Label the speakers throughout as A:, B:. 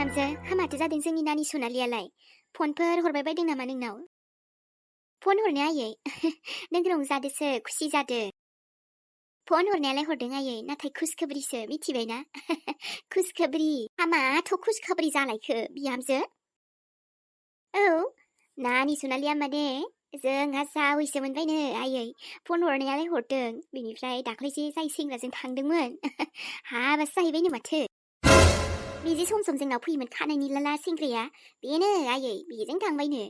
A: बिहामजो हामाथो जादों जोंनि नानि सनालियालाय फनफोर हरबाय बायदों नामा नोंनाव फन हरनाया आयै नों रंजादोसो खुसि जादो फन हरनायालाय हरदों आयै नाथाय खुसखोब्रिसो मिथिबायना खुसखोब्रि हामाथ' खुसखोब्रि जालायखो बिहामजो औ नानि सनालिया माने जोंहा जावैसो मोनबायनो आयै फन हरनायालाय हरदों बेनिफ्राय दाख्लैसो जाय सेंग्राजों थांदोंमोन हाबासो जाहैबायनो माथो बिदि सम सम जोंनाव फैयोमोन खानायनि लाला सेंग्राया बेनो आयै बेजों थांबायनो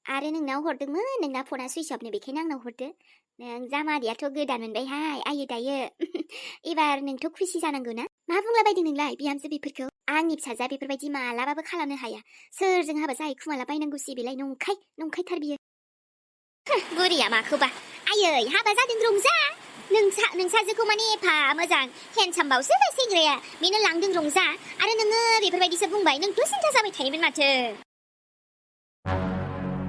A: आरो नोंनाव हरदोंमोन नोंना फना सुइच अफनो बेखायनो आंनाव हरदो नों जामादैयाथ' गोदान मोनबायहाय आयै दायो एबार नोंथ' खुसि जानांगौ ना मा बुंलाबायदों नोंलाय बिहामजो बेफोरखौ आंनि फिसाजोआ बेफोरबायदि मालाबाबो खालामनो हाया सोरजों हाबा जाहै खुमाला बायनांगौसि बेलाय नंखायथार बियो बुरिया माखौबा आयै हाबा जादों रंजा नोंसाजोखौ माने एफा मोजां हेन्डसामबावसो बे सेंग्राया बेनो लांदों रंजा आरो नोङो बेफोरबायदिसो बुंबाय नोंथ' सिन्था जाबाय थायोमोन माथो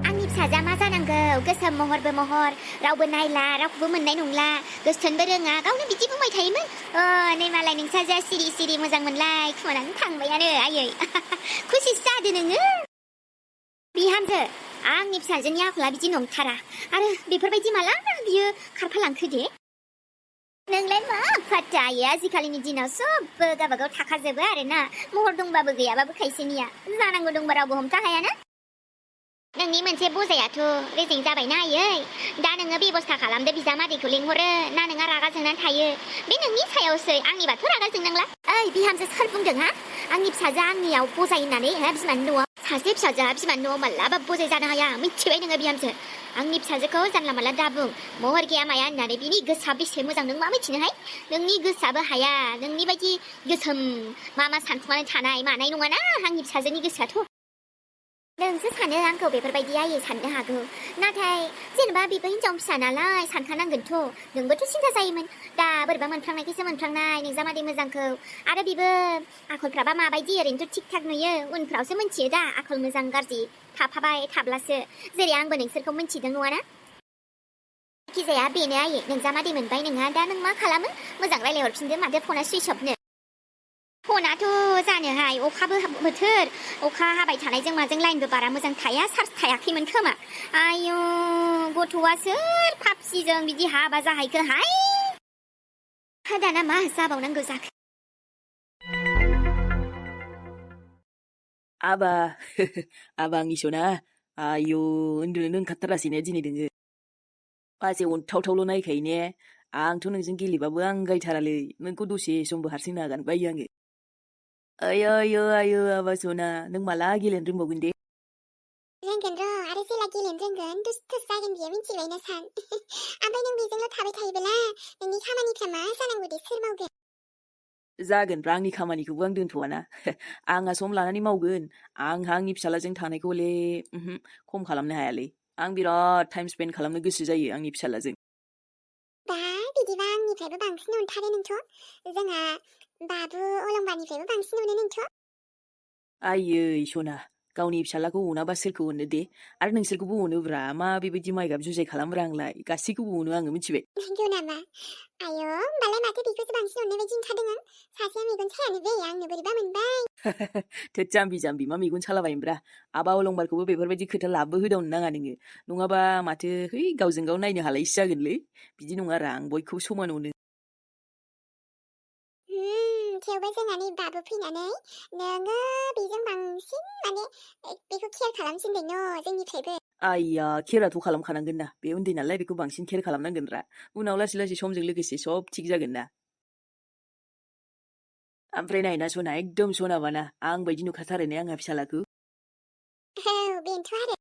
A: आंनि फिसाजोआ मा जानांगौ गोसोम महरबो महर रावबो नायला रावखौबो मोननाय नंला गोसथोनबो रोङा गावनो बिदि बुंबाय थायोमोन नै मालाय नोंसाजोआ सिरि सिरि मोजां मोनलाय खोमानानै थांबायानो आयै खुसिसो जादो नोङो बिहामजो आंनि फिसाजोनि आखला बिदि नंथारा आरो बेफोरबायदि माला बियो खारफालांखो दे नोंलाय मा फात्ता आयै आजिखालिनि दिनाव सबबो गावबागाव थाखाजोबो आरोना महर दंबाबो गैयाबाबो खायसेनिया जानांगौ दंबा रावबो हमथा हायाना नोंनि मोनसे बजायाथ' रेजें जाबायना आयै दा नोङो बेबस्था खालामदो बिजामादैखौ लेंहरो ना नोंहा रागा जोंनानै थायो बे नोंनि सायावसै आंनिबाथ' रागा जोंनांला ओइ बिहामजो सोर बुंदों हा आंनि फिसाजोआ आंनियाव बजाय होननानै बिमानि न'आव सासे फिसाजोआ बिमानि न'आव मालाबाबो बजाय जानो हाया मिथिबाय नोङो बिहामजो आंनि फिसाजोखौ जानला माला दाबुं महर गैया माया होननानै बिनि गोसोआ बेसे मोजां नों मा मिथिनोहाय नोंनि गोसोआबो हाया नोंनि बायदि गोसोम मा सानखुमानानै थानाय मानाय नङाना आंनि फिसाजोनि गोसोआथ' नोंसो सानो आंखौ बेफोरबायदि आयै साननो हागौ नाथाय जेनेबा बेबो हिनजाव फिसा नालाय सानखानांगोनथ' नोंबोथ' सिन्था जायोमोन दा बोरैबा मोनफ्लांनायखैसो मोनफ्लांनाय नोंजामादै मोजांखौ आरो बेबो आखलफ्राबा माबायदि ओरैनोथ' थिग थाक नुयो उनफ्रावसो मोनथियो दा आखल मोजां गाज्रि थाफाबाय थाब्लासो जेरै आंबो नोंसोरखौ मोनथिदों नङाना जायखिजाया बेनो आयै नोंजामादै मोनबाय नोंहा दा नों मा खालामो मोजां रायलायहरफिनदो माथो फना सुइच अफनो फनाथ' जानोहाय अखाबो बोथोर अखा हाबाय थानायजों माजों लाइनबो बारा मोजां थाया चार्ज थायाखैमोन खोमा आयु गथ'आ सोर पाबजिजों बिदि हाबा जाहैखोहाय दाना मा जाबावनांगौ जाखो
B: आबा आंनि सना आयु उन्दुनो ओंखारथारासैने दिनै नोङो मासे अनथावथावल' नायखायो ने आंथ' नोंजों गेलेबाबो आंगायथारालै नोंखौ दसे समबो हारसिं नागारनो बायो आङो आयो आबा सना नों माला गेलेनो रोंबावगोन दे
C: रोंगोन र' आरो जेला गेलेनो रोंगोन दुस्थुसो जागोन बियो मिथिबायना सान ओमफ्राय नों बेजोंल' थाबाय थायोबोला नोंनि खामानिफ्रा मा जानांगौ दे सोर मावगोन
B: जागोनब्रा आंनि खामानिखौबो आं दोनथ'वाना आंहा सम लानानै मावगोन आंहा आंनि फिसालाजों थानायखौ हले खम खालामनो हायालै आं बिराद टाइम स्पेन्ड खालामनो गोसो जायो आंनि फिसालाजों
C: बा बिदिबा आंनिफ्रायबो बांसिन अनथारो नोंथ' जोंहा बाबु अलंबारनिफ्रायबो बांसिन अनो नोंथ'
B: आयै सना गावनि फिसालाखौ अनाबा सोरखौ अनो दे आरो नोंसोरखौबो अनोब्रा मा बेबायदि माइगाब जुजाय खालामब्रा आंलाय गासैखौबो अनो आङो मिथिबाय
C: नंगौ नामा आयौ होमबालाय माथो बेखौसो बांसिन अननाय बायदि ओंखारदों आं सासेया मेगन सायानो बे आंनो बोरैबा मोनबाय
B: थोद जाम्बि मा मेगन सालाबायनोब्रा आबा अलंबारखौबो बेफोरबायदि खोथा लाबो होदावनो नाङा नोङो नङाबा माथो गावजों गाव नायनो हालायसो जागोनलै बिदि नङारा आं बयखौबो समान अनो
C: थेवबो जोंहानि बाबु फैनानै नोङो बेजों बांसिन माने बेखौ केयार खालामसिनदों न' जोंनिफ्रायबो
B: आइया केयाराथ' खालामखानांगोन ना बे उन्दै नालाय बेखौ बांसिन केयार खालामनांगोनरा उनाव लासै लासै समजों लोगोसे सब थिग जागोन ना ओमफ्राय नायना सना एकदम सनाबाना आं बायदि नुखाथारो ने आंहा फिसालाखौ
C: औ बेनोथ' आरो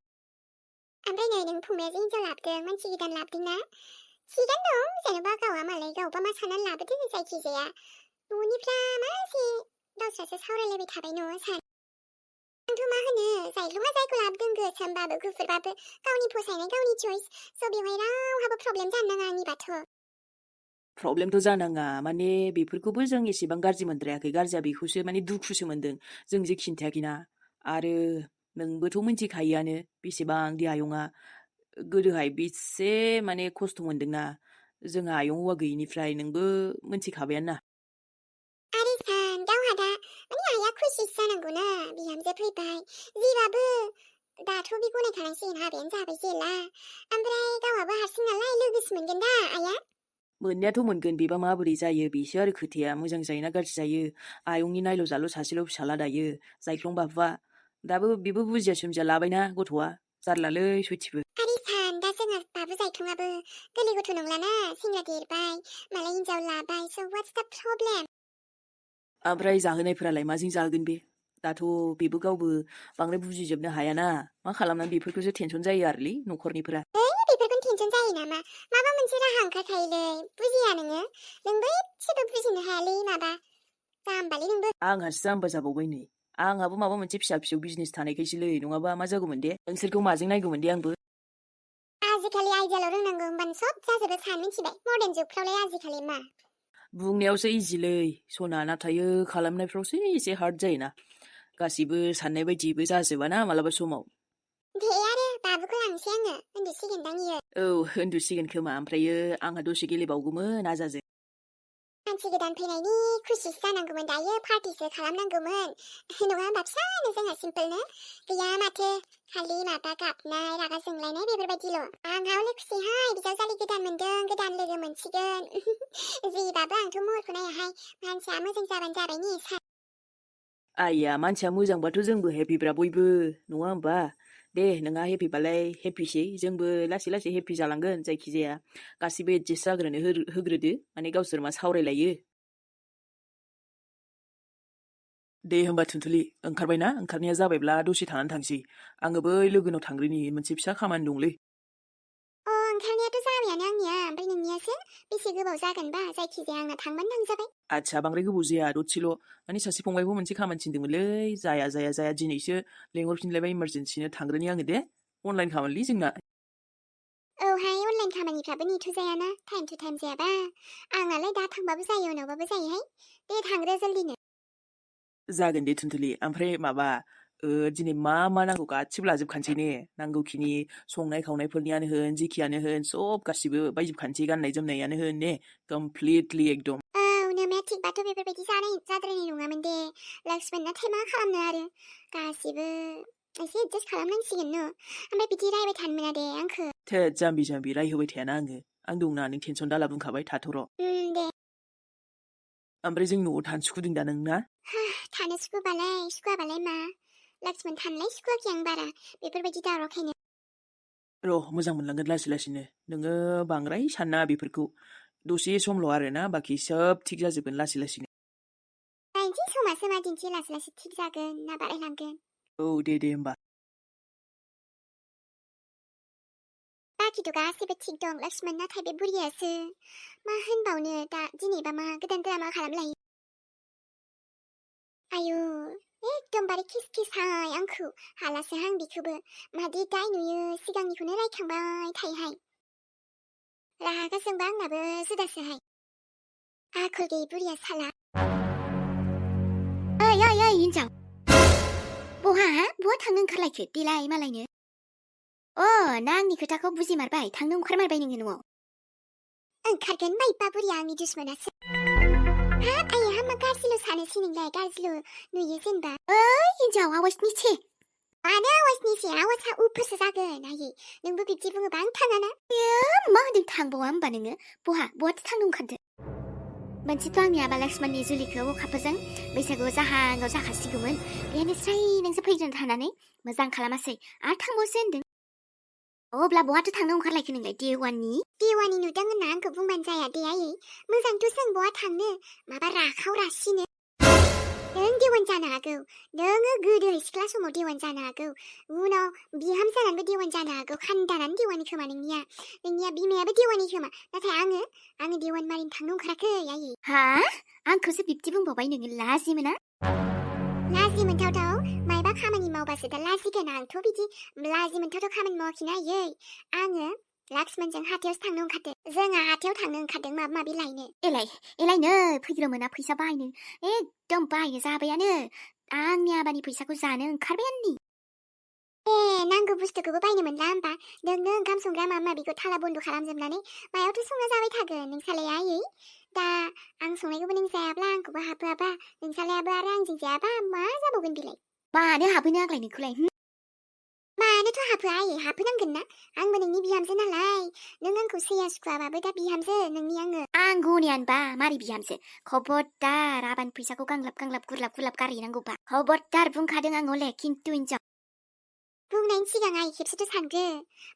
C: ओमफ्राय नै नों फंबाया जे हिनजाव लाबोदों मानसि गोदान लाबोदोंना थिगानो दं जेनेबा गावहा मालाय गावबा मा साननानै लाबोदों जायखिजाया न'निफ्रा मासे गावस्रासो सावरायलायबाय थाबाय न' सान आंथ' मा होनो जायलुङा जायखौ लाबोदों गोसोमबाबो गुफुरबाबो गावनि फसायनाय गावनि चइस स' बेवहाय रावहाबो प्रब्लेम जानो नाङा आंनिबाथ'
B: प्रब्लेमथ' जानाङा माने बेफोरखौबो जों एसेबां गाज्रि मोनद्रायाखै गाज्रिया बेखौसो माने दुखुसो मोनदों जों जे खिन्थायाखैना आरो नोंबोथ' मिथिखायोआनो बेसेबां दि आयंआ गोदोहाय बेसे माने खस्थ' मोनदोंना जोंहा आयं हौवा गैयिनिफ्राय नोंबो मिथिखाबायानो ना
C: आरे सान गावहा दा माने आइया खुसिसो जानांगौना फैबाय जिबाबो दाथ' बे गनायखानांसिगोन हाबायानो जाबाय जेला ओमफ्राय गावहाबो हारसिं नालाय लोगोसो मोनगोन दा आइया
B: मोननायाथ' मोनगोन बेबा माबोरै जायो बेसो आरो खोथाया मोजां जायोना गाज्रि जायो आयंनि नायल' जाल' सासेल' फिसाला दायो जायख्लं बाबुआ दाबो बेबो बुजिया सोमजिया लाबायना गथ'आ जारलालै सयथिबो
C: आरे सान दा जोंहा बाबु जायख्लङाबो गोरलै गथ' नंलाना सेंग्रा देरबाय मालाय हिनजाव लाबाय स' वाट्स दा प्रब्लेम
B: ओमफ्राय जाहोनायफोरालाय माजों जाहोगोन बे दाथ' बेबो गावबो बांद्राय बुजिजोबनो हायाना मा खालामनानै बेफोरखौसो टेनसन जायो आरोलै न'खरनिफोरा
C: बेफोरखौनो टेनसन जायो नामा माबा मोनसे राहा ओंखारखायोलै बुजिया नोंबो एसेबो बुजिनो हायालै माबा जाम्बालै नोंबो
B: आंहासो जाम्बा जाबावबाय नै आंहाबो माबा मोनसे फिसा फिसौ बिजनेस थानायखायसोलै नङाबा मा जागौमोन दे नोंसोरखौ माजों नायगौमोन दे आंबो
C: आजिखालि आइडियाल' रोंनांगौ होमबानो सब जाजोबो सान मिथिबाय मर्दान जुगफ्रावलाय आजिखालि मा
B: बुंनायावसो इजिलै सना नाथाय खालामनायफ्रावसो एसे हार्ड जायोना गासिबो साननाय बायदिबो जाजोबाना मालाबा समाव
C: दे आरो बाबुखौ लांसै आङो उन्दुसिगोनदां इयो
B: औ उन्दुसिगोन खोमा ओमफ्रायो आंहा दसे गेलेबावगौमोन आजाजों
C: मानसि गोदान फैनायनि खुसिसो जानांगौमोन दायो पार्टिसो खालामनांगौमोन नङा होमबा फिसानो जोंहा सिम्पोलनो गैया माथो खालि माबा गाबनाय रागा जोंलायनाय बेफोरबायदिल' आंहा हले खुसिहाय बिजावजालि गोदान मोनदों गोदान लोगो मोनसिगोन जिबाबो आंथ' महरखौ नायाहाय मानसिया मोजां जाबानो जाबाय नि
B: आइया मानसिया मोजांबाथ' जोंबो हेपिब्रा बयबो नङा होमबा दे नोंहा हेपिबालाय हेपिसै जोंबो लासै लासै हेपि जालांगोन जायखिजाया गासिबो एडजास्ट जाग्रोनो होग्रोदो माने गावसोर मा सावरायलायो दे होमबा थुनथुलि ओंखारबायना ओंखारनाया जाबायब्ला दसे थानानै थांसै आङो बै लोगोनाव थांग्रोनि मोनसे फिसा खामानि दंलै
C: ओंखारनायाथ' जाबायानो आंनिया ओमफ्राय नोंनियासो बेसे गोबाव जागोनबा जायखिजाया आंना थांबानो थांजाबाय
B: आदसा बांद्राय गोबाव जाया दसेल' माने सासे फंबायबो मोनसे खामानि थिनदोंमोनलै जाया दिनैसो लेंहरफिनलायबाय इमारजेन्सिनो थांग्रोनि आङो दे अनलाइन खामानिलै जोंना
C: औहाय अनलाइन खामानिफ्राबो नेथ' जायाना टाइम टु टाइम जायाबा आंनालाय दा थांबाबो जायो उनावबाबो जायोहाय दे थांग्रो जल्दिनो
B: जागोन दे थुनथुलि ओमफ्राय माबा दिनै मा मा नांगौ गासिबो लाजोबखानोसै ने नांगौखिनि संनाय खावनायफोरनियानो होन जेखियानो होन सब गासिबो बायजोबखानोसै गाननाय जोमनायानो होन ने कमप्लिटलि एकदम
C: नोमाया थिगबाथ' बेफोरबायदि जाद्रायनाय नङामोन दे लक्ष्मण नाथाय मा खालामनो आरो गासिबो एसे एडजास्ट खालामनांसिगोन न ओमफ्राय बिदि रायबाय थानो मोना दे आंखौ
B: थोद जाम्बि रायहोबाय थायाना आं दंना नों टेनसन दाला बुंखाबाय थाथ'र'
C: दे
B: ओमफ्राय जों न'आव थानो सुखुदों दा नोंना
C: थानो सुखुवाबालाय मा लक्ष्मण थानोलाय सुखुवाखै आं बारा बेफोरबायदि दावरावखायनो
B: र' मोजां मोनलांगोन लासै लासैनो नोङो बांद्राय साननाङा बेफोरखौ दसे समल' आरोना बाखि सोब थिग जाजोबगोन लासै लासैनो
C: नायनोसै समासो मा दिन्थियो लासै लासै थिग जागोन ना बारायलांगोन
B: औ दे होमबा
C: बाखिथ' गासैबो थिग दं लक्ष्मण नाथाय बे बुरियासो मा होनबावनो दा दिनैबा मा गोदान द्रामा खालामलायो आयु एकदमबारे किसहाय आंखौ हालासोहां बिखौबो मादि दाय नुयो सिगांनिखौनो रायखांबाय थायोहाय रागा जोंबा आंनाबो जुदासोहाय आखल गैयै बुरिया साला
A: ओइ हिन्जाव बहा थांनो ओंखारलायखो देलाय मालायनो ना आंनि खोथाखौ बुजिमारबाय थांनो ओंखारमारबाय नोङो न'आव
C: ओंखारगोन बायबा बुरिया आंनि दुश्मनासो आइया मा गाज्रिल' सानोसै नोंलाय गाज्रिल' नुयो जेनेबा
A: हिन्जाव आवाजनि छे
C: मानो आवाजनिसै आवाजा उफोरसो जागोन आयै नोंबो बिब्दि बुङोबा आं थाङाना
A: मा होनदों थांबावा होमबा नोङो बहाथो थांनो ओंखारदो मोनसेथ' आंनि आबा लक्ष्मणनि जुलिखौ अखाफोरजों बैसागुआव जाहांगाव जाखासिगौमोन बेहायनो स्राय नोंसो फैग्रोनो थांनानै मोजां खालामासै आरो थांबावसो होनदों अब्ला बहाथो थांनो ओंखारलायखो नोंलाय
C: देवानि नुदों होनना आंखौ बुंबानो जाया दे आयै मोजांथ' जों बहा थांनो माबा राखाव रासिनो नों देवान जानो हागौ नोङो गोदो सिख्ला समाव देवान जानो हागौ उनाव बिहाम जानानैबो देवान जानो हागौ खान्दानानै देवानि खोमा नोंनिया बिमायाबो देवानि खोमा नाथाय आङो देवान मारिनो थांनो ओंखाराखै आयै
A: आंखौसो बिब्दि बुंबावबाय नोङो लाजि मोना
C: लाजि मोनथावथाव मायबा खामानि मावबासो दा लाजिगोन आंथ' बिदि लाजि मोनथावथाव खामानि मावाखैना आयै आङो लक्ष्मणजों हाथायावसो थांनो ओंखारदों जोंहा हाथायाव थांनो ओंखारदों माबा माबि लायनो
A: एलायनो फैग्रो मोना फैसा बाहायनो एकदम बाहायनो जाबायानो आंनि आबानि फैसाखौ जानो ओंखारबायानो
C: नांगौ बुस्थुखौबो बायनो मोनला होमबा नोंनो ओंखाम संग्रा माबा माबिखौ थाला बन्द' खालामजोबनानै मायावथ' संना जाबाय थागोन नोंसालाय आयै दा आं संनायखौबो नों जायाब्ला आंखौबो हाबहोआबा नोंसालायाबो आरो आंजों जायाबा मा जाबावगोन बिलाय
A: मानो हाबहोनो आग्लाय नोंखौलाय
C: मानोथ' हाबहोआ आयै हाबहोनांगोन ना आंबो नोंनि बिहामजो नालाय नों आंखौ सैया सुखुवाबाबो दा बिहामजो नोंनि आङो
A: आं गनियानोबा मारै बिहामजो खबरदार आबान फैसाखौ गांलाब गांलाब गुरलाब गुरलाब गारहैनांगौबा खबरदार बुंखादों आं हले खिन्थु हिनजाव
C: बुंनायनि सिगां आयै खेबसेथ' सानग्रो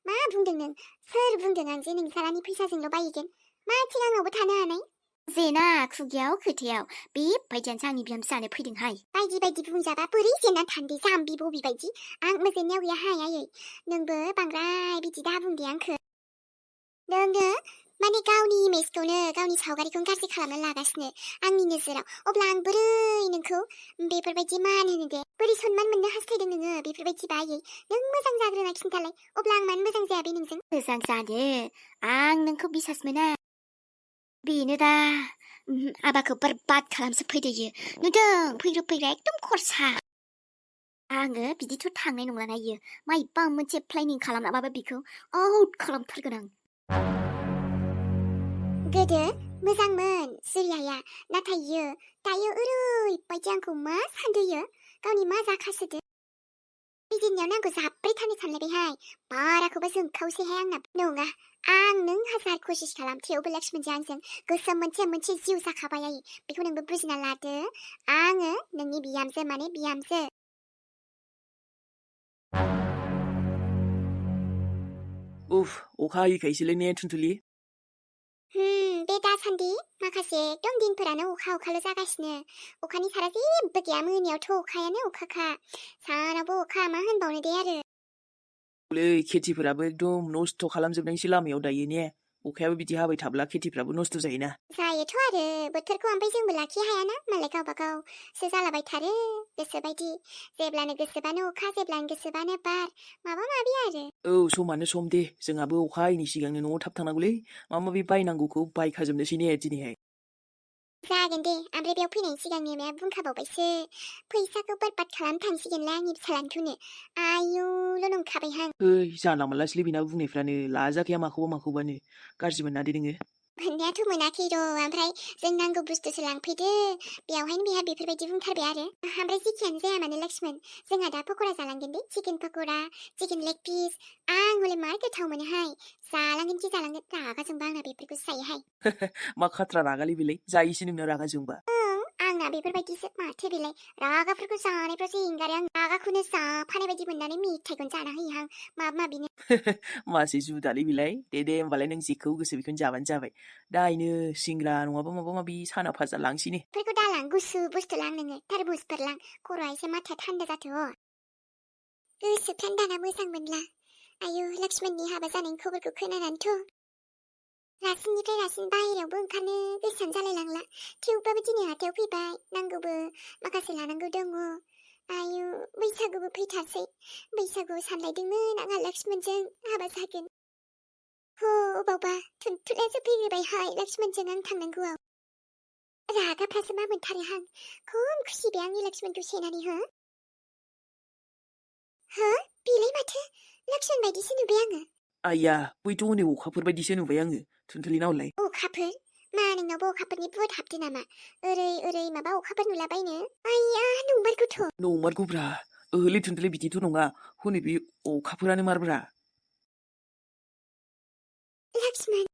C: मा बुंदों नों सोर बुंदों आं जे नोंसारानि फैसाजोंल' बायहैगोन माथिं आंनावबो थानो हानाय
A: जेना खुगायाव खोथायाव बेबायदियानोसो आंनि बिहामजो जानो फैदोंहाय
C: बायदि बायदि बुंजाबा बोरै जेनना थान्दे जाम्बि बबि बायदि आं मोजेननायाव गैया हाय आयै नोंबो बांद्राय बिदि दा बुंदे आंखो नोङो माने गावनि इमेजखौनो गावनि सावगारिखौनो गाज्रि खालामना लागासिनो आंनि नोजोराव अब्ला आं बोरै नोंखौ बेफोरबायदि मान होनो दे बोरै सनमान मोननो हास्थायदों नोङो बेफोरबायदि बायै नों मोजां जाग्रोना खिन्थालाय अब्ला आं मानो मोजां जाया बे नोंजों
A: मोजां जानो आं नोंखौ बिसास मोना बेनो दा आबाखौ बरबाद खालामसो फैदोयो नुदों फैग्रा एकदम खरसा आङो बिदिथ' थांनाय नंलाना इयो माइबा मोनसे प्लेनिं खालामनाबाबो बिखौ आउट खालामथारगोन आं
C: गोदो मोजांमोन जिरियाया नाथाय इयो दायो ओरैबायदि आंखौ मा सानदोयो गावनि मा जाखासोदो बिदिनियावनो आंखौ जाब्रैथारनो सानलायबायहाय बाराखौबो जोंखावसैहाय आंना नङा आं नों हाजार खसिस खालाम थेवबो लक्ष्मणजों आंजों गोसोम मोनसे जिउ जाखाबाय आयै बेखौ नोंबो बुजिना लादो आङो नोंनि बिहामजो माने बिहामजो
B: उफ अखा हायैखायसोलै ने थुनथुलि
C: बे दासान्दि माखासे एकदम दिनफोरानो अखाल' जागासिनो अखानि सारा जेबो गैया मोनायावथ' अखायानो अखाखा सानावबो अखा मा होनबावनो दे आरो
B: खेथिफोराबो एकदम नस्थ' खालामजोबनायसो लामायाव दायो ने अखायाबो बिदि हाबाय थाब्ला खेथिफ्राबो नस्थ' जायोना
C: जायोथ' आरो बोथोरखौ ओमफ्राय जोंबो लाखिनो हायाना मालाय गावबा गावसो जालाबाय थारो गोसोबायदि जेब्लानो गोसोबानो अखा जेब्लानो गोसोबानो बार माबा माबि आरो
B: औ समानो सम दे जोंहाबो अखा हायैनि सिगांनो न'आव थाब थांनांगौलै माबा माबि बायनांगौखौ बायखाजोबनोसै ने दिनैहाय
C: जागोन दे ओमफ्राय बेयाव फैनायनि सिगां बिमाया बुंखाबावबायसो फैसाखौ बरबाद खालाम थांसिगोनलाय आंनि फिसालानिखौनो आयुल' नंखाबायहां
B: जानला मोनलासोलै बेना बुंनायफ्रानो लाजाखाया माखौबानो गाज्रि मोनना दे नोङो
C: मोननायाथ' मोनाखै र' ओमफ्राय जों नांगौ बुस्थुसो लांफैदो बेयावहायनो बेहा बेफोरबायदि बुंथारबाय आरो ओमफ्राय जेखियानो जाया मानो लक्ष्मण जोंहा दा पक'रा जालांगोन दे चिकेन पक'रा चिकेन लेग पिस आं हले मार गोथाव मोनोहाय जालांगोन रागा जोंबा आंना बेफोरखौ जायोहाय
B: मा खाथ्रा रागालै बेलाय जायोसो नोंना रागा जोंबा
C: आंना बेफोरबायदिसो माथो बेलाय रागाफोरखौ जानायफ्रावसो एंगारो आं रागाखौनो जाफानाय बायदि मोननानै मेथाइखौनो जाना होयोहां माबा माबिनो
B: मासे जुदालै बेलाय दे होमबालाय नों जेखौ गोसो बेखौनो जाबानो जाबाय दायनो सिंग्रा नङाबा माबा माबि साना भाजा लांसैनो
C: बेफोरखौ दालां गुसु बुस्थु लां नोङो थारबुजफोर लां खर'आ एसे माथाया थान्दा जाथो गोसोफ्रानो दाना मोजां मोनला आयु लक्ष्मणनि हाबा जानायनि खबरखौ खोनानानैथ' रासिननिफ्राय रासिन बाहेरायावबो ओंखारनो गोसोआनो जालायलांला थेवबाबो दिनै हाथायाव फैबाय नांगौबो माखासे लानांगौ दङ आयु बैसागुबो फैथारसै बैसागुआव सानलायदोंमोन आंहा लक्ष्मणजों हाबा जागोन अबावबा थुनथुलायासो फैग्रोबायहाय लक्ष्मणजों आं थांनांगौआव रागाफ्रासो मा मोनथारोहां खम खुसि बे आंनि लक्ष्मणखौ सेनानै बेलाय माथो लक्ष्मण बायदिसो नुबाय आङो
B: आइया बैथ' हनै अखाफोर बायदिसो नुबाय आङो थुनथुलिनावलाय
C: अखाफोर मा नोंनावबो अखाफोरनि बुहुद हाबदो नामा ओरै माबा अखाफोर नुलाबायनो आइया नंमारगौथ'
B: नंमारगौब्रा ओहलै थुनथुलि बिदिथ' नङा हनै बे अखाफोरानो मारब्रा
C: लक्ष्मण